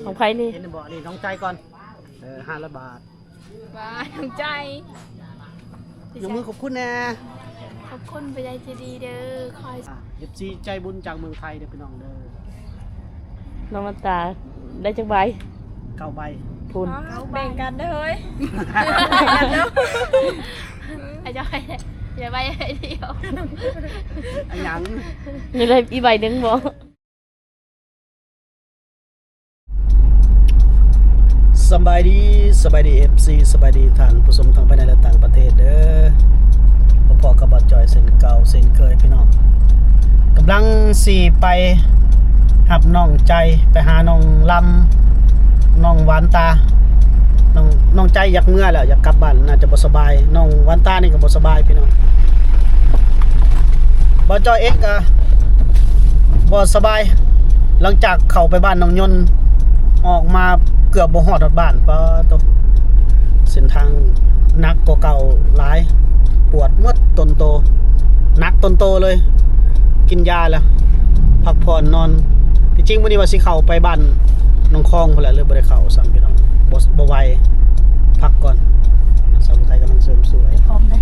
ຂອງໃຜນີ້? ເຫັນບໍ່? ນີ້ນ້ອງໃຈກ່ອນ ເອີ ຫ້າຮ້ອຍບາດ. ຫວາຍ ນ້ອງໃຈ ຍົກມືຂອບຄຸນແດ່. ຂອບຄຸນຜູ້ໃຫຍ່ໃຈດີເດີ ຄອຍ ອ່າ ເອັຟຊີໃຈບຸນຈາກເມືອງໄທເດີພີ່ນ້ອງເດີ. ນ້ອງວັນຕາໄດ້ຈັກໃບ? ເກົ້າໃບພຸ້ນ. ແບ່ງກັນເດີເຮີ້ຍ. ອາຈອຍ ຢ່າໄປດຽວ ອາຫຍັງ ຍັງໄດ້ອີກໃບໜຶ່ງບໍ່? ສະບາຍດີ ສະບາຍດີ ເອັຟຊີ ສະບາຍດີທ່ານຜູ້ຊົມທັງພາຍໃນ ແລະ ຕ່າງປະເທດເດີ. ພໍ້ກັບບ່າວຈອຍເຊັ່ນເກົ່າເຊັ່ນເຄີຍພີ່ນ້ອງ ກຳລັງຊິໄປຮັບນ້ອງໃຈ ໄປຫານ້ອງລຳ ນ້ອງຫວານຕາ. ນ້ອງ ນ້ອງໃຈຢາກເມືອແລ້ວ ຢາກກັບບ້ານ ໜ້າຈະບໍ່ສະບາຍ. ນ້ອງຫວານຕານີ້ກໍບໍ່ສະບາຍພີ່ນ້ອງ. ບ່າວຈອຍເອງກໍບໍ່ສະບາຍ ຫຼັງຈາກເຂົ້າໄປບ້ານໜອງຍົນ ອອກມາເກືອບບໍ່ຮອດຮອດບ້ານ. ປາໂຕ ເສັ້ນທາງໜັກກວ່າເກົ່າຫຼາຍ ປວດໝົດຕົ້ນໂຕ ໜັກຕົ້ນໂຕເລີຍ. ກິນຢາແລ້ວ ພັກຜ່ອນນອນ. ທີ່ຈິງມື້ນີ້ວ່າຊິເຂົ້າໄປບ້ານໜອງຄອງພຸ້ນແຫຼະ ເລີຍບໍ່ໄດ້ເຂົ້າຊ້ຳພີ່ນ້ອງ. ບໍ່ ບໍ່ໄຫວ ພັກກ່ອນ. ສາວໄທກຳລັງເສີມສວຍ ພ້ອມເດ້.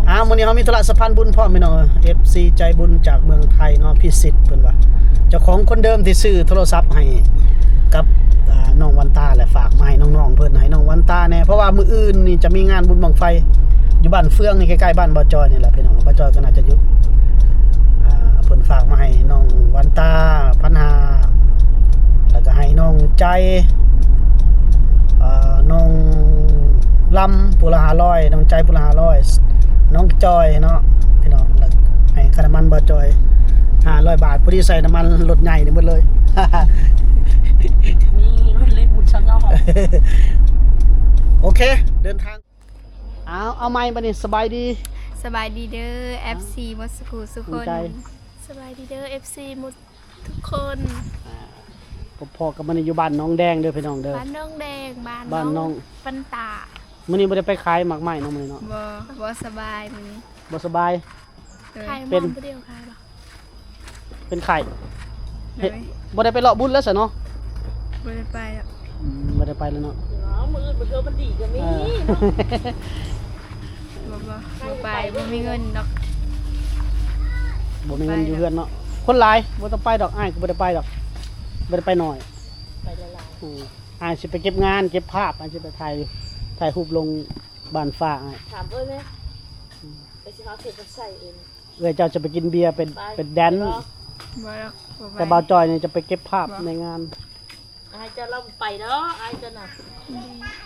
ອ້າວ ມື້ນີ້ເຮົາມີທຸລະສະພານບຸນພ້ອມພີ່ນ້ອງເອີຍ. ເອັຟຊີໃຈບຸນຈາກເມືອງໄທເນາະ ພິສິດ ເພິ່ນວ່າ ເຈົ້າຂອງຄົນເດີມທີ່ຊື້ໂທລະສັບໃຫ້ກັບ ອ່າ ນ້ອງວັນຕາ ແລະ ຝາກມາໃຫ້ນ້ອງໆເພິ່ນ ໃຫ້ນ້ອງວັນຕາແດ່ ເພາະວ່າມື້ອື່ນນີ້ຈະມີງານບຸນບັ້ງໄຟຢູ່ບ້ານເຟືອງນີ້ ໃກ້ໆບ້ານບ່າວຈອຍນີ້ແຫຼະພີ່ນ້ອງ. ບ່າວຈອຍກໍໜ້າຈະຢຸດ ອ່າ ເພິ່ນຝາກມາໃຫ້ນ້ອງວັນຕາ ພັນຫ້າ ແລ້ວກໍໃຫ້ນ້ອງໃຈ ເອີ ນ້ອງລຳຜູ້ລະຫ້າຮ້ອຍ ນ້ອງໃຈຜູ້ລະຫ້າຮ້ອຍ ນ້ອງຈອຍເນາະພີ່ນ້ອງ. ແລ້ວໃຫ້ຄ່ານ້ຳມັນບ່າວຈອຍຫ້າຮ້ອຍບາດ ພໍດີໃສ່ນ້ຳມັນລົດໃຫຍ່ນີ້ໝົດເລີຍ. ມີລົດເລນບຸນຊະເງາະ. ໂອເຄ ເດີນທາງ. ເອົາ ເອົາໃໝ່ບັດນີ້ ສະບາຍດີ ສະບາຍດີເດີ ເອັຟຊີ ໝົດສູ່ຜູ້ສູ່ຄົນ. ສະບາຍດີເດີ ເອັຟຊີ ໝົດທຸກຄົນ. ອ່າ ພໍ້ກັບມື້ນີ້ຢູ່ບ້ານໜອງແດງເດີພີ່ນ້ອງເດີ. ບ້ານໜອງແດງ ບ້ານ ບ້ານໜອງ ນ້ອງວັນຕາ. ມື້ນີ້ບໍ່ໄດ້ໄປຂາຍໝາກໄມ້ເນາະ ມື້ນີ້ເນາະ. ບໍ່ ບໍ່ສະບາຍມື້ນີ້ ບໍ່ສະບາຍ. ເອີ ຂາຍ ເປັນ ໝໍນຜູ້ດຽວຂາຍບໍ່? ເປັນໄຂ້. ໂດຍ ເຮັດ ບໍ່ໄດ້ໄປເລາະບຸນແລ້ວຊະເນາະ? ບໍ່ໄດ້ໄປແລ້ວ. ອືມ ບໍ່ໄດ້ໄປແລ້ວເນາະ. ມື້ອື່ນມື້ເທີມັນດີກໍມີເນາະ. ບໍ່ ບໍ່ ບໍ່ໄປ ບໍ່ມີເງິນດອກ. ບໍ່ມີເງິນຢູ່ເຮືອນເນາະ. ຄົນຫຼາຍ ບໍ່ຕ້ອງໄປດອກ. ອ້າຍກໍບໍ່ໄດ້ໄປດອກ ບໍ່ໄດ້ໄປໜ້ອຍ ໄປຫຼາຍໆ. ອືມ ອ້າຍຊິໄປເກັບງານເກັບພາບ ອ້າຍຊິໄປຖ່າຍ ຖ່າຍຮູບລົງບ້ານຟ້າ. ອ້າຍ ຖາມເອີຍແມ່ ອືມ ໄປຊິເອົາເສດມາໃສ່ເອງ. ເອື້ອຍເຈົ້າຈະໄປກິນເບຍເປັນ ໄປ ເປັນແດນ. ບໍ່ດອກ ບໍ່ໄປ. ແຕ່ບ່າວຈອຍນີ້ຈະໄປເກັບພາບ ບໍ່ ໃນງານ. ອ້າຍເຈົ້າລຳໄປເນາະ ອ້າຍເຈົ້ານະ.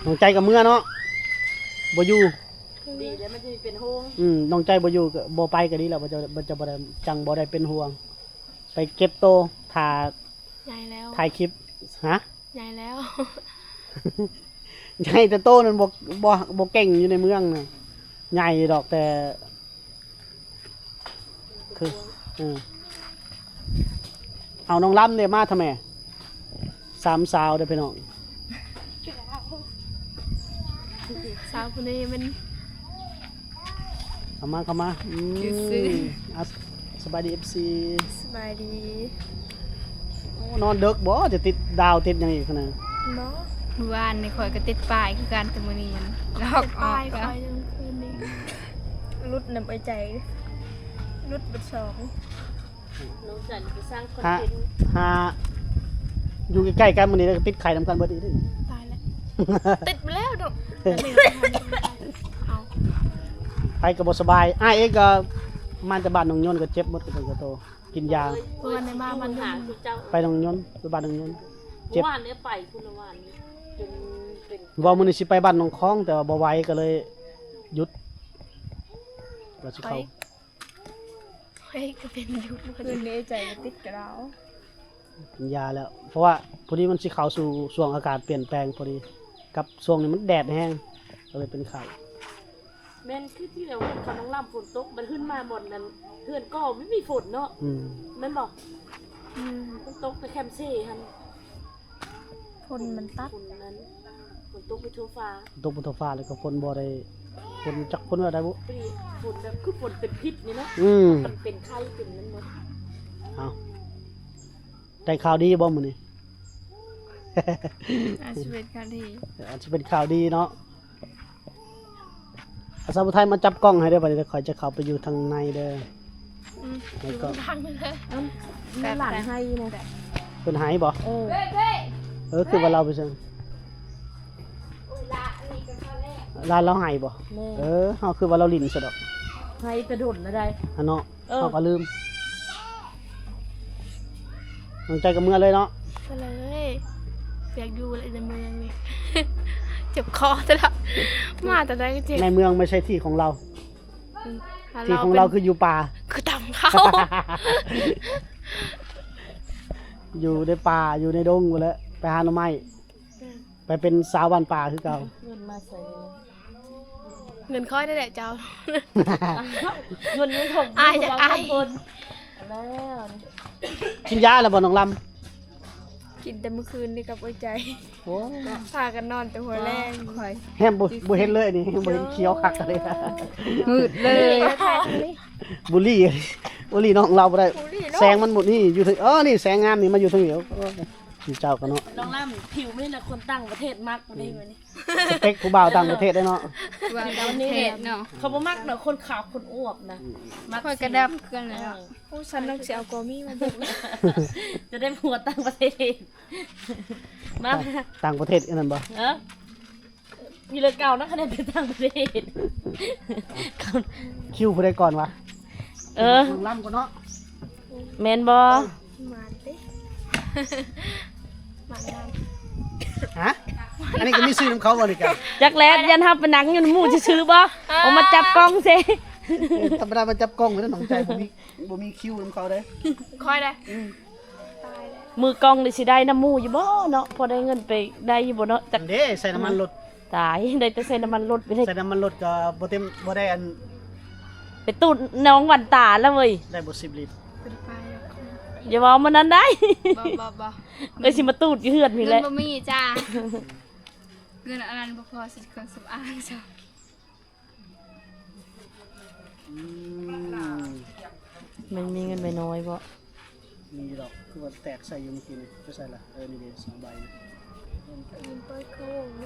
ນ້ອງໃຈກໍເມືອເນາະ ບໍ່ຢູ່. ດີແລ້ວ ມັນຈະມີເປັນໂຮງ. ອືມ ນ້ອງໃຈບໍ່ຢູ່ກໍບໍ່ໄປກໍດີແລ້ວ. ບໍ່ ຈະ ບໍ່ ຈະບໍ່ໄດ້ ຈັ່ງບໍ່ໄດ້ເປັນຫ່ວງ. ໄປເກັບໂຕ ຖ້າ ໃຫຍ່ແລ້ວ ຖ່າຍຄລິບ. ຮະ? ໃຫຍ່ແລ້ວ. ໃຫຍ່ແຕ່ໂຕນັ້ນ ບໍ່ ບໍ່ ບໍ່ເກັ່ງຢູ່ໃນເມືອງນະ. ໃຫຍ່ດອກ ແຕ່ ຄື ເອີ ເອົານ້ອງລຳເດ້ມາທຳໄມ? ສາມສາວເດ້ພີ່ນ້ອງ. ສາວຜູ້ນີ້ມັນ ເຂົ້າມາ ເຂົ້າມາ. ອືມ ຊື່ໆ. ອ່ະ ສະບາຍດີ ເອັຟຊີ ສະບາຍດີ. ໂອ້ ນອນເດິກບໍ່? ຈະຕິດດາວຕິດຫຍັງອີກຫັ້ນນະ? ບໍ່ ມື້ວານນີ້ຂ້ອຍກໍຕິດປ້າຍຄືກັນ ແຕ່ມື້ນີ້ມັນລອກອອກ. ຕິດປ້າຍຂ້ອຍຄືນນີ້ ຫຼຸດນຳໄອ້ໃຈ ຫຼຸດເບິດສອງ. ນ້ອງຈັນໄປສ້າງຄອນເທັນ ຫາ ຫາຢູ່ໃກ້ໆກັນ ມື້ນີ້ກໍຕິດໄຂ້ນຳກັນເບິດອີກ. ຕາຍແລ້ວ ຕິດມາແລ້ວເນາະ. ເອົາ ໄປກໍບໍ່ສະບາຍ. ອ້າຍເອງກໍມາແຕ່ບ້ານໜອງຍົນ ກໍເຈັບໝົດ ກໍເປັນກະໂຕ ກິນຢາ. ເມື່ອວານນີ້ມາບ້ານໜອງ ໄປໜອງຍົນ ໄປບ້ານໜອງຍົນ ເຈັບ. ເມື່ອວານນີ້ໄປພຸ້ນ ເມື່ອວານນີ້ຈົນເປັນ ເວົ້າມື້ນີ້ຊິໄປບ້ານໜອງຄອງ ແຕ່ວ່າບໍ່ໄຫວ ກໍເລີຍຢຸດ ວ່າຊິເຂົ້າ. ຂ້ອຍກໍເປັນຢູ່ ຄືນນີ້ໃຈກໍຕິດກະດາວ ກິນຢາແລ້ວ ເພາະວ່າພໍດີມັນຊິເຂົ້າສູ່ຊ່ວງອາກາດປ່ຽນແປງພໍດີ ກັບຊ່ວງນີ້ມັນແດດແຮງ ກໍເລີຍເປັນໄຂ້. ແມ່ນ ຄືທີ່ແລ້ວເຮືອນເຂົານ້ອງລຳຝົນຕົກ ບັດຂຶ້ນມາບ່ອນນັ້ນເຮືອນກໍບໍ່ມີຝົນເນາະ. ອືມ ແມ່ນບໍ່? ອືມ ມັນຕົກແຕ່ແຄມເຊຫັ້ນ. ຝົນມັນຕັດ ຝົນນັ້ນ ຝົນຕົກໄປທົ່ວຟ້າ ຕົກໄປທົ່ວຟ້າ ແລ້ວກໍຝົນບໍ່ໄດ້ ຝົນຈັກຝົນວ່າໄດ້ບຸ ເປັນຝົນແບບຄືຝົນເປັນພິດນີ້ເນາະ. ອືມ ມັນເປັນໄຂ້ເປັນນັ້ນໝົດ. ເອົາ ໄດ້ຂ່າວດີບໍ່ມື້ນີ້? ອາດຊິເປັນຂ່າວດີ ອາດຊິເປັນຂ່າວດີເນາະ. ອາ ສາວຜູ້ໄທມາຈັບກ້ອງໃຫ້ເດີ ບັດນີ້ຂ້ອຍຈະເຂົ້າໄປຢູ່ທາງໃນເດີ. ອືມ ໃນກ້ອງ ຢູ່ທາງເດີ ເອີ ຢູ່ຫຼັງໄຮ່ນະ. ເພິ່ນໄຫ້ບໍ່? ເອີ ເອີ ຄືວ່າລາວໄປເຊິ່ງ ຫຼານລາວໄຫ້ບໍ່? ແມ່ນ ເອີ ເຮົາຄືວ່າລາວຫຼິ້ນຊະດອກ ໄຫ້ແຕ່ດົນແລ້ວໃດ໋ ອັນເນາະ. ເອີ ເຮົາກໍລືມ ນ້ອງໃຈກໍເມືອເລີຍເນາະ ໄປເລີຍ ຢາກຢູ່ແຫຼະໃນເມືອງນີ້ ເຈັບຄໍແທ້ລະ ມາແຕ່ໃດກໍເຈັບ. ໃນເມືອງບໍ່ໃຊ່ທີ່ຂອງລາວ ອືມ ທີ່ຂອງລາວຄືຢູ່ປ່າ ຄືຕຳເຂົາ ຢູ່ໃນປ່າ ຢູ່ໃນດົງພຸ້ນແຫຼະ ໄປຫາໜໍ່ໄມ້. ອືມ ໄປເປັນສາວບ້ານປ່າຄືເກົ່າ. ເງິນມາໃສ? ເງິນຂ້ອຍນັ້ນແຫຼະເຈົ້າ. ເງິນ ເງິນຂອງ ອ້າຍ ຢາກອາຍ ແລ້ວ ກິນຢາແລ້ວບໍ່ນ້ອງລຳ? ກິນແຕ່ມື້ຄືນນີ້ກັບເອື້ອຍໃຈ. ໂອ້ ພາກັນນອນແຕ່ຫົວແລງ. ຂ້ອຍແຮມບໍ່ ບໍ່ເຫັນເລີຍນີ້ ບໍ່ເຫັນຂຽວຄັກເລີຍ ມືດເລີຍ. ບຸລີ ບຸລີນ້ອງລາວບໍ່ໄດ້ ບຸລີເນາະ ແສງມັນບໍ່ນີ້ຢູ່ເທິງ. ເອີ ນີ້ແສງງາມນີ້ມາຢູ່ເທິງນີ້. ໂອ້ຍ ເຈົ້າກໍເນາະ ນ້ອງລຳ ຜິວນີ້ນະຄົນຕ່າງປະເທດມັກບໍ່ໄດ້ມື້ນີ້. ສະເຕັກຜູ້ບ່າວຕ່າງປະເທດເດ້ເນາະ ຕ່າງປະເທດເນາະ ເຂົາບໍ່ມັກດອກຄົນຂາວຄົນອວບນະ. ອືມ ມັກ ຂ້ອຍກະດຳຄືກັນແຫຼະເນາະ. ເອີ ໂອ້ ຊັ້ນນ້ອງຊິເອົາກອມີມາບຸກ ຈະໄດ້ຜົວຕ່າງປະເທດ. ມາຕ່າງປະເທດອັນນັ້ນບໍ່? ເອີ ຢູ່ເລີກເກົ່ານະ ຄະແນນໄປຕ່າງປະເທດ. ຄິວຜູ້ໃດກ່ອນວະ? ເອີ ເບິ່ງລຳກ່ອນເນາະ ແມ່ນບໍ່? ມາຕິ ມານຳ ຮະ? ອັນນີ້ກໍມີຊື່ນຳເຂົາບໍ່ນີ້ກະ? ຈັກແລ້ວ ຢ້ານເຮົາໄປນັ່ງຢູ່ນຳໝູ່ຊື່ໆບໍ່? ເອີ ອອກມາຈັບກ້ອງເຊ. ເອີ ທຳມະດາມາຈັບກ້ອງແລ້ວນ້ອງໃຈ ບໍ່ມີ ບໍ່ມີຄິວນຳເຂົາເດ້. ຂ້ອຍເດ້ ອືມ ຕາຍແລ້ວ ມືກ້ອງນີ້ຊິໄດ້ນຳໝູ່ຢູ່ບໍ່ເນາະ? ພໍໄດ້ເງິນໄປໄດ້ຢູ່ບໍ່ເນາະ? ຈັກເດ້ ໃສ່ນ້ຳມັນລົດ. ຕາຍ ໄດ້ແຕ່ໃສ່ນ້ຳມັນລົດໄປເລີຍ. ໃສ່ນ້ຳມັນລົດກໍບໍ່ເຕັມ ບໍ່ໄດ້ອັນ ໄປຕູດນ້ອງຫວັນຕາແລ້ວເວີຍ. ໄດ້ບໍ່ສິບລິດ? ບໍ່ໄດ້ໄປດອກ. ຢ່າເວົ້າມື້ນັ້ນໄດ໋. ບໍ່ ບໍ່ ບໍ່ ເອີຍ ຊິມາຕູດຢູ່ເຮືອນພີ້ແຫຼະ. ເງິນບໍ່ມີຈ້າ ເງິນອັນນັ້ນບໍ່ພໍຊື້ເຄື່ອງສຳອາງຈ້າ. ອືມ ມັນມີເງິນໃບນ້ອຍບໍ່? ມີດອກ ຄືວ່າແຕກໃສ່ຢູ່ມື້ກີ້ນີ້. ໄປໃສລະ? ເອີ ນີ້ເດ້ ສອງໃບນີ້.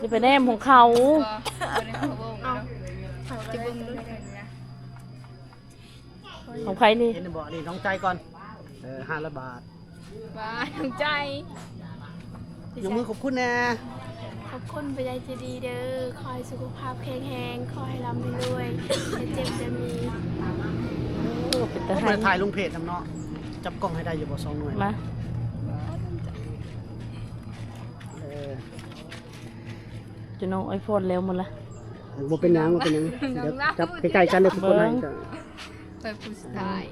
ຢ່າໄປແນມຂອງເຂົາ. ບໍ່ ບໍ່ໄດ້ເຂົ້າວົງເນາະ. ເອົາ ຊິເບິ່ງເບິ່ງເພິ່ນນະ. ຂອງໃຜນີ້? ເຫັນບໍ່? ນີ້ນ້ອງໃຈກ່ອນ. ເອີ ຫ້າຮ້ອຍບາດ. ຫວາ ນ້ອງໃຈ ຍົກມືຂອບຄຸນແດ່. ຂອບຄຸນຜູ້ໃຫຍ່ໃຈດີເດີ ຂໍໃຫ້ສຸຂະພາບແຂງແຮງ ຂໍໃຫ້ລ່ຳໃຫ້ລວຍ ຢ່າເຈັບຢ່າມີ. ໂອ້ ເປັນຕາ ໂອ້ ຖ່າຍລົງເພຈນຳເນາະ. ຈັບກ້ອງໃຫ້ໄດ້ຢູ່ບໍ່ ສອງໜ່ວຍ? ມາ ເອີ ຈະນ້ອງອວຍພອນແລ້ວໝົດລະ. ບໍ່ເປັນຫຍັງ ບໍ່ເປັນຫຍັງ. ດຽວຈັບໃກ້ໆກັນເດີ ທຸກຄົນໃຫ້. ຂ້ອຍຜູ້ສຸດທ້າຍ.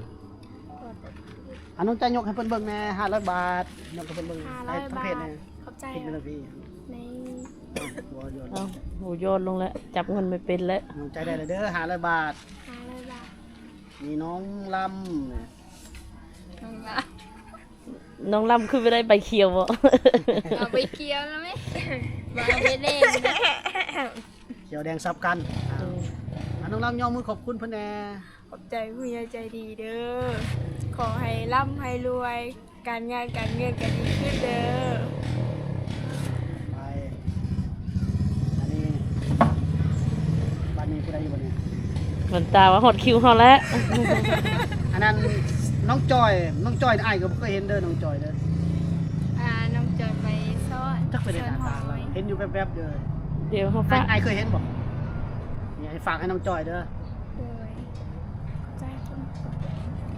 ອາ ນ້ອງໃຈຍົກໃຫ້ເພິ່ນເບິ່ງແດ່ ຫ້າຮ້ອຍບາດ. ຍົກໃຫ້ເພິ່ນເບິ່ງ ຫ້າຮ້ອຍບາດ. ໃຫ້ທາງເພຈແດ່. ຂອບໃຈ. ເຮັດແນວນີ້ ນີ້ ເອົາ ຫົວຍ້ອນ ເອົາ ຫົວຍ້ອນລົງແລ້ວ ຈັບເງິນບໍ່ເປັນແລ້ວ. ນ້ອງໃຈໄດ້ແລ້ວເດີ ຫ້າຮ້ອຍບາດ. ຫ້າຮ້ອຍບາດ. ມີນ້ອງລຳ ນ້ອງລຳ ນ້ອງລຳຄືບໍ່ໄດ້ໃບຂຽວບໍ? ເອົາໃບຂຽວນະແມ່ ບໍ່ເອົາໃບແດງນະ. ຂຽວແດງສັບກັນ. ອືມ ອາ ນ້ອງລຳ ຍົກມືຂອບຄຸນເພິ່ນແດ່. ຂອບໃຈຜູ້ໃຫຍ່ໃຈດີເດີ ຂໍໃຫ້ລ່ຳໃຫ້ລວຍ ການງານການເງິນກໍດີຂຶ້ນເດີ. ໄປ ອັນນີ້ ບາດນີ້ຜູ້ໃດຢູ່ບາດນີ້? ມັນຕາວ່າຮອດຄິວເຮົາແລ້ວ. ອັນນັ້ນນ້ອງຈອຍ ນ້ອງຈອຍອ້າຍກໍບໍ່ເຄີຍເຫັນເດີ ນ້ອງຈອຍເດີ. ອ່າ ນ້ອງຈອຍໄປຊອດ ຈັກໄປເຮັດຫຍັງ ເຫັນຢູ່ແວບໆເດີ. ດຽວເຮົາຝາກ ອ້າຍເຄີຍເຫັນບໍ່? ນີ້ໃຫ້ຝາກໃຫ້ນ້ອງຈອຍເດີ. ໂດຍ ຂອບໃຈ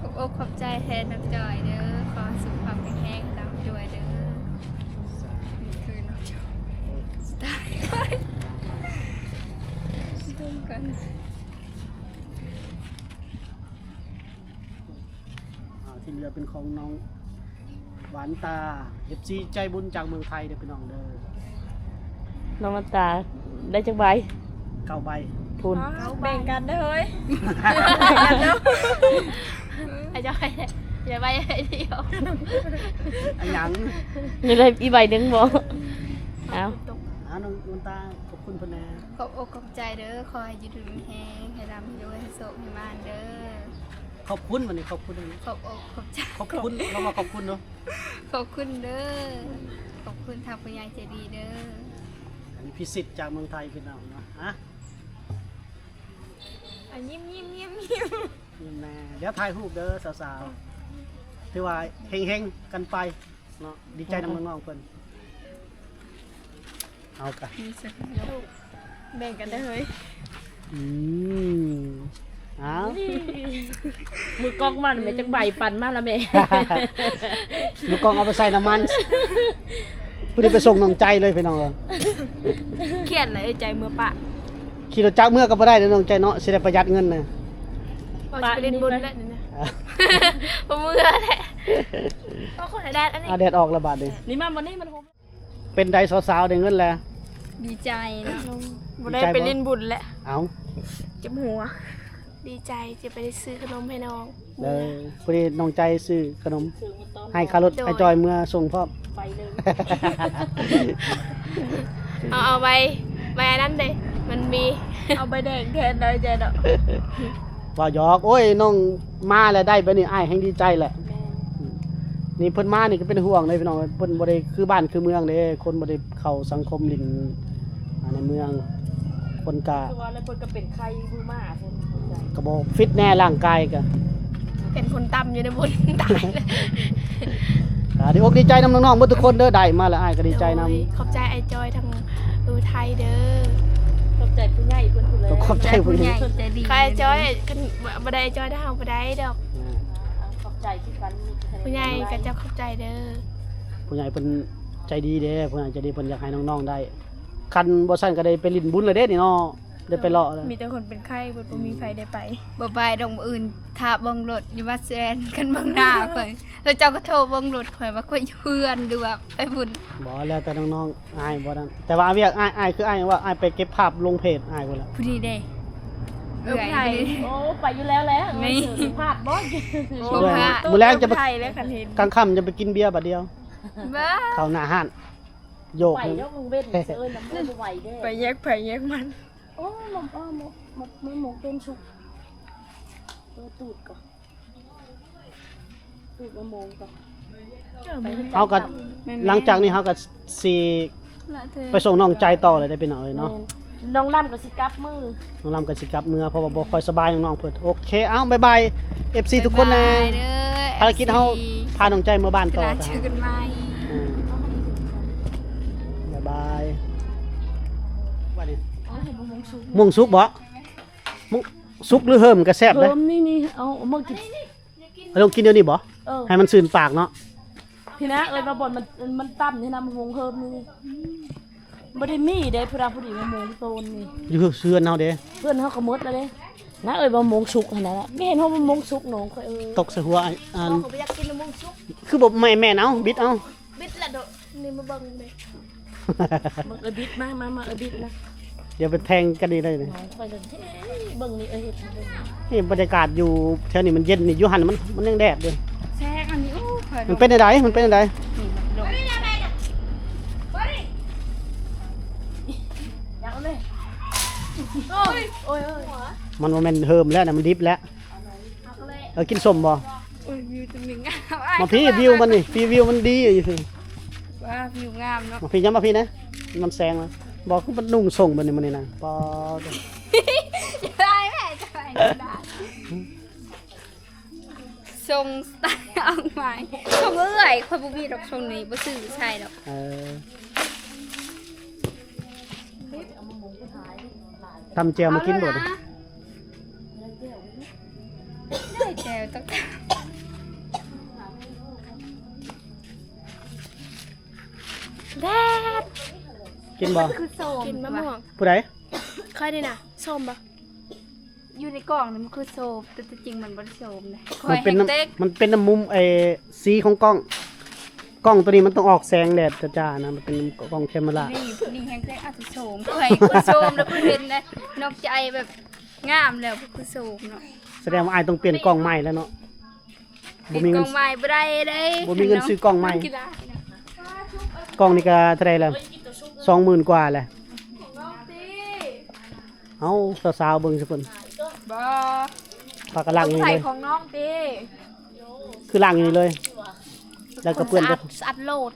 ຂອບອົກຂອບໃຈແທນນ້ອງຈອຍເດີ ຂໍໃຫ້ສຸຂະພາບແຂງແຮງ ຮ່ຳລວຍເດີ. ຄືນ້ອງຈອຍ ສະຕາຍ ລົມກັນ. ອ່າ ທີ່ເຫຼືອເປັນຂອງນ້ອງຫວານຕາ ເອັຟຊີ ໃຈບຸນຈາກເມືອງໄທເດີພີ່ນ້ອງເດີ. ນ້ອງຫວານຕາໄດ້ຈັກໃບ? ເກົ້າໃບພຸ້ນ. ເອົ້າ ແບ່ງກັນເດີເຮີ້ຍ ອາຈອຍ ຢ່າໄປດຽວ ອາຫຍັງ ຍັງໄດ້ອີກໃບໜຶ່ງບໍ? ເອົ້າ ອາ ນ້ອງຫວານຕາ ຂອບຄຸນເພິ່ນແດ່. ຂອບອົກຂອບໃຈເດີ ຂໍໃຫ້ຢູ່ດີມີແຮງ ໃຫ້ລ່ຳໃຫ້ລວຍ ໃຫ້ໂຊກໃຫ້ໝານເດີ. ຂອບຄຸນ ວັນນີ້ຂອບຄຸນ ຂອບອົກຂອບໃຈ ຂອບຄຸນ ລອງວ່າຂອບຄຸນເນາະ. ຂອບຄຸນເດີ ຂອບ ຄຸນທາງຜູ້ໃຫຍ່ໃຈດີເດີ. ອັນນີ້ພິເສດຈາກເມືອງໄທພີ່ນ້ອງເນາະ. ຮະ ອ່ະ ຍິ້ມໆໆໆ ຍິ້ມແນ່. ດຽວຖ່າຍຮູບເດີສາວໆ ຖືວ່າເຮັງໆກັນໄປເນາະ. ດີໃຈນຳນ້ອງໆເພິ່ນ. ເອົາກະ ແບ່ງກັນເດີເຮີຍ. ອືມ ເອົາ ມືກ້ອງມັນແມ່ ຈັກໃບປັ່ນມາລະແມ່. ມືກ້ອງເອົາໄປໃສ່ນ້ຳມັນ ຜູ້ໃດໄປສົ່ງນ້ອງໃຈເລີຍພີ່ນ້ອງເອີຍ. ຄຽດລະເອີຍ ໃຈເມືອປະ ຂີ່ລົດຈັກເມືອກໍບໍ່ໄດ້ເດີນ້ອງໃຈເນາະ ຊິໄດ້ປະຢັດເງິນນະ. ວ່າຊິໄປຫຼິ້ນບຸນແຫຼະນີ້ນະ ບໍ່ເມືອແຫຼະ. ໂອ້ ແດດອັນນີ້ ອາ ແດດອອກລະບາດນີ້. ນີ້ມາ ມື້ນີ້ມັນໂຮມ ເປັນໃດສາວໆ ໄດ້ເງິນແລ້ວ? ດີໃຈເນາະ ບໍ່ໄດ້ໄປຫຼິ້ນບຸນແຫຼະ. ເອົ້າ ເຈັບຫົວ. ດີໃຈຈະໄປໄດ້ຊື້ຂະໜົມໃຫ້ນ້ອງ. ເອີ ພໍດີນ້ອງໃຈຊື້ຂະໜົມໃຫ້ຄ່າລົດ ໂດຍ ອ້າຍຈອຍເມືອສົ່ງພ້ອມ. ໄປເລີຍ ເອົາ ເອົາໃບ ໃບອັນນັ້ນເດ້ ມັນມີ ເອົາໃບແດງແທນເນາະ ໃຈເນາະ. ເວົ້າຫຍອກ ໂອ້ຍ ນ້ອງມາແລ້ວໄດ້ແບບນີ້ ອ້າຍແຮ່ງດີໃຈແຫຼະ. ແມ່ນ ນີ້ເພິ່ນມານີ້ກໍເປັນຫ່ວງເດ້ພີ່ນ້ອງ ເພິ່ນບໍ່ໄດ້ຄືບ້ານຄືເມືອງເດ້ ຄົນບໍ່ໄດ້ເຂົ້າສັງຄົມຫຼິ້ນ ອ່າ ໃນເມືອງ ຄົນກະ ຄືວ່າແລ້ວເພິ່ນກໍເປັນໄຂ້ມືມາພຸ້ນ ກໍບໍ່ຟິດແນ່ຮ່າງກາຍກະ ເປັນຄົນຕ່ຳຢູ່ໃນບຸນ ຕາຍແລ້ວ. ກະດີອົກດີໃຈນຳນ້ອງໆເບິດທຸກຄົນເດີ ໄດ້ມາແລ້ວອ້າຍກໍດີໃຈນຳ. ໂດຍ ຂອບໃຈອ້າຍຈອຍທາງ ເອີ ໄທເດີ. ຂອບໃຈຜູ້ໃຫຍ່ເພິ່ນພຸ້ນແຫຼະ ຂອບໃຈຜູ້ໃຫຍ່ໃຈດີ. ຂ້າອ້າຍຈອຍ ຄັນບໍ່ໄດ້ອ້າຍຈອຍເຮົາບໍ່ໄດ້ດອກ. ຂອບໃຈຄືກັນ ຜູ້ໃຫຍ່ກໍເຈົ້າຂອບໃຈເດີ. ຜູ້ໃຫຍ່ເພິ່ນໃຈດີເດ້ ຜູ້ໃຫຍ່ໃຈດີ ເພິ່ນຢາກໃຫ້ນ້ອງໆໄດ້ ຄັນບໍ່ຊັ້ນກໍໄດ້ໄປຫຼິ້ນບຸນແລ້ວເດ້ນີ້ເນາະ ໄດ້ໄປເລາະແລ້ວ. ມີແຕ່ຄົນເປັນໄຂ້ເບິດ ບໍ່ມີໃຜໄດ້ໄປ. ບໍ່ໄປດອກ ມື້ອື່ນຖ້າເບິ່ງລົດຢູ່ວັດແຊນ ຄັນເບິ່ງໜ້າຂ້ອຍ ແລ້ວເຈົ້າກໍໂທເບິ່ງລົດຂ້ອຍວ່າຂ້ອຍຢູ່ເຮືອນ ຫຼືວ່າໄປບຸນ. ບໍ່ ແລ້ວແຕ່ນ້ອງໆ ອ້າຍບໍ່ນັ້ນ ແຕ່ວ່າວຽກອ້າຍ ອ້າຍຄືອ້າຍວ່າອ້າຍໄປເກັບພາບລົງເພຈອ້າຍພຸ້ນລະ ຜູ້ນີ້ເດ້ ເອື້ອຍ. ໂອ້ ໄປຢູ່ແລ້ວແຫຼະ ນີ້ ພາດບໍ່ ມື້ແລງຈະໄປ ກາງຄ່ຳຈະໄປກິນເບຍບາດດຽວ ເຂົ້າໜ້າຮ້ານ ໂຍກ ໄປແຍກໃຜແຍກມັນ. ໂອ້ ມະມ່ວງຕົ້ນສຸກ ເອີ ຕູດກໍ ຕູດມະມ່ວງກໍ ເຮົາກໍ ແມ່ນໆ ຫຼັງຈາກນີ້ເຮົາກໍຊິໄປສົ່ງນ້ອງໃຈຕໍ່ເລີຍເດ້ພີ່ນ້ອງເອີຍເນາະ. ແມ່ນ ນ້ອງລຳກໍຊິກັບມື້ ນ້ອງລຳກໍຊິກັບເມືອ ເພາະວ່າບໍ່ຄ່ອຍສະບາຍນ້ອງໆເພິ່ນ. ໂອເຄ ເອົາ ບາຍບາຍ ເອັຟຊີ ທຸກຄົນແນ່ ບາຍບາຍເດີ. ພາລະກິດເຮົາ ເອັຟຊີ ພານ້ອງໃຈເມືອບ້ານຕໍ່ ເຈີກັນໃໝ່ ອືມ ບາຍບາຍ. ວ່ານີ້ ໂອ້ຍ ມ່ວງສຸກບໍ່? ໝາກສຸກຫຼືເຫິມກໍແຊບເດ້. ເຫິມນີ້ ນີ້ ເອົາ ເອົາມາກິນ ເອົາລົງກິນດຽວນີ້ບໍ່? ເອີ ໃຫ້ມັນຊື່ນປາກເນາະ. ພີ້ນະ ເອີຍວ່າບ່ອນມັນ ມັນຕ່ຳນີ້ນະ ໝາກເຫິມນີ້ ບໍ່ໄດ້ມີເດ້ ຜູ້ໃດຜູ້ດີມາໂມງໂຕນນີ້ ຢູ່ເຮືອນເຮົາເດ້ ເຮືອນເຮົາກໍໝົດແລ້ວເດ້. ນະ ເອີຍວ່າໝາກສຸກຫັ້ນນະ ໄມ່ເຫັນວ່າໝາກສຸກນ້ອງຂ້ອຍເອີຍ ຕົກໃສ່ຫົວ ອັນ ຂ້ອຍບໍ່ຢາກກິນໝາກສຸກ ຄືບໍ່ແມ່ນ ແມ່ນ ເອົາ ບິດເອົາ ບິດລະໂດ ນີ້ມາເບິ່ງເດ້ ເບິ່ງເອີຍບິດ ມາ ມາ ມາ ເອີຍບິດນະ. ດຽວໄປແທງກັນອີກໄດ້ນີ້ ນ້ອງຂ້ອຍເບິ່ງນີ້ ເອີຍເຮັດ ນີ້ບັນຍາກາດຢູ່ແຖວນີ້ມັນເຢັນນີ້ ຢູ່ຫັ້ນມັນ ມັນຍັງແດດເດ້. ແຊງອັນນີ້ ໂອ້ ມັນເປັນຈັ່ງໃດ ມັນເປັນຈັ່ງໃດ? ມັນບໍ່ແມ່ນເຫິມແລ້ວນະ ມັນດິບແລ້ວ. ເອີ ກິນສົ້ມບໍ່? ໂອ້ຍ ວິວຕະມິງງາມ ມາພີ້ ວິວມັນນີ້ ພີ້ ວິວມັນດີຢູ່ພີ້. ວ້າ ວິວງາມເນາະ ມາພີ້ ຍ້ຳມາພີ້ນະ ນຳແສງມາ. ບໍ່ ຄືມັນນຸ່ງສົ້ງແບບນີ້ມື້ນີ້ນະ ປໍ ໄດ້ແມ່ ຈະໄປໄດ້ ຊົງສະໄຕອອກໃໝ່ ຊົງເອື້ອຍ ຂ້ອຍບໍ່ມີດອກຊົງນີ້ ບໍ່ຊື້ໃສ່ດອກ. ເອີ ຕຳແຈ່ວມາກິນໂລດ. ເອົາມາ ໄດ້ແຈ່ວຕັກ ແດດ ກິນບໍ່? ຄືສົ້ມ ກິນມະມ່ວງ ຜູ້ໃດ? ຂ້ອຍນີ້ນະ ສົ້ມບໍ່? ຢູ່ໃນກ່ອງນີ້ມັນຄືໂຊມ ແຕ່ທີ່ຈິງມັນບໍ່ໄດ້ໂຊມເດ້. ມັນເປັນນ້ຳ ມັນເປັນນ້ຳມຸມ ໄອ້ ສີຂອງກ້ອງ ກ້ອງໂຕນີ້ມັນຕ້ອງອອກແສງແດດຈ້າໆນະ ມັນເປັນກ້ອງແຄມເມລາ. ນີ້ ນີ້ແຮງແທ້ ອາດຈະໂຊມ ຂ້ອຍຄືໂຊມແລ້ວ ເພິ່ນເຫັນນະ ນອກໃຈແບບງາມແລ້ວ ຄືໂຊມເນາະ. ສະແດງວ່າອ້າຍຕ້ອງປ່ຽນກ້ອງໃໝ່ແລ້ວເນາະ. ບໍ່ມີເງິນ ຊື້ກ້ອງໃໝ່ບໍ່ໄດ້ເດ້ ບໍ່ມີເງິນຊື້ກ້ອງໃໝ່. ກ້ອງນີ້ກໍເທົ່າໃດແລ້ວ? ສອງໝື່ນກວ່າແຫຼະ. ເອົ້າ ສາວໆເບິ່ງຊະເພິ່ນ ບໍ່ ພາກັນລ້າງນີ້ເລີຍ ຂອງນ້ອງຕິ ຄືລ້າງນີ້ເລີຍ ແລ້ວກໍເປື້ອນ ສະອາດ ສະອາດໂລດ.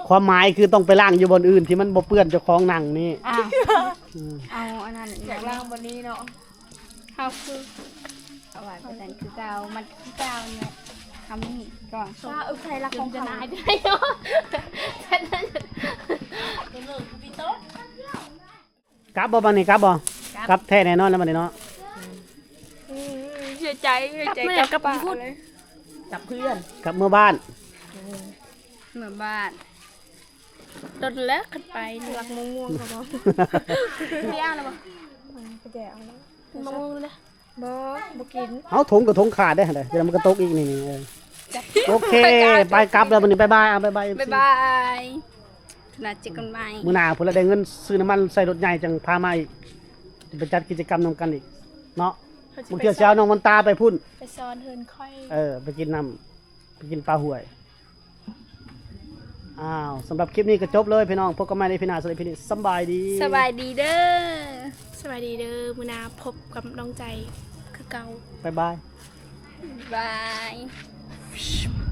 ຄວາມໝາຍຄືຕ້ອງໄປລ້າງຢູ່ບ່ອນອື່ນທີ່ມັນບໍ່ເປື້ອນເຈົ້າຂອງນັ່ງນີ້. ອ້າວ ອືມ ເອົາອັນນັ້ນ ຢາກລ້າງບ່ອນນີ້ເນາະ. ເຮົາຄື ເອົາໄວ້ໄປນັ້ນຄືເກົ່າ ມັນຄືເກົ່ານີ້ແຫຼະ. ເອົານີ້ກ່ອນ ວ່າເອີ ໃສ່ລະຂອງເຂົາ ກັບບໍ່ບັດນີ້ ກັບບໍ່? ກັບ ກັບແທ້ແນ່ນອນແລ້ວບັດນີ້ເນາະ. ອືມ ເສຍໃຈ ເສຍໃຈ ກັບ ກັບ ກັບ ກັບເພື່ອນ ກັບເມືອບ້ານ. ເມືອບ້ານ ດົນແລ້ວຄັນໄປນີ້. ລັກມ່ວງໆ ກໍບໍ່ ໄດ້ອ່ານແລ້ວບໍ່? ອືມ ກະແຈເອົາແລ້ວ ກິນໝາກມ່ວງເລີຍ. ບໍ່ ບໍ່ກິນ. ເອົາ ຖົງກໍຖົງຂາດເດ້ ເດີ ດຽວມັນກໍຕົກອີກນີ້ ນີ້ ເອີ. ໂອເຄ ໄປກັບແລ້ວບັດນີ້ ບາຍບາຍ ເອົາ ບາຍບາຍ ບາຍບາຍ ເຈີກັນໃໝ່ ມື້ໜ້າພຸ້ນລະ ໄດ້ເງິນຊື້ນ້ຳມັນໃສ່ລົດໃຫຍ່ຈັ່ງພາມາອີກ ໄປຈັດກິດຈະກຳນຳກັນອີກເນາະ. ບາງເທື່ອຊິເອົານ້ອງມອນຕາໄປພຸ້ນ ໄປສອນເຮືອນຂ້ອຍ ເອີ ໄປກິນນ້ຳ ໄປກິນປາຫ້ວຍ. ອ້າວ ສຳລັບຄລິບນີ້ກໍຈົບເລີຍພີ່ນ້ອງ ພົບກັນໃໝ່ໃນອີພີໜ້າ. ສຳລັບຄລິບນີ້ ສຳບາຍດີ ສະບາຍດີເດີ ສະບາຍດີເດີ. ມື້ໜ້າພົບກັບນ້ອງໃຈຄືເກົ່າ ບາຍບາຍ ບາຍ.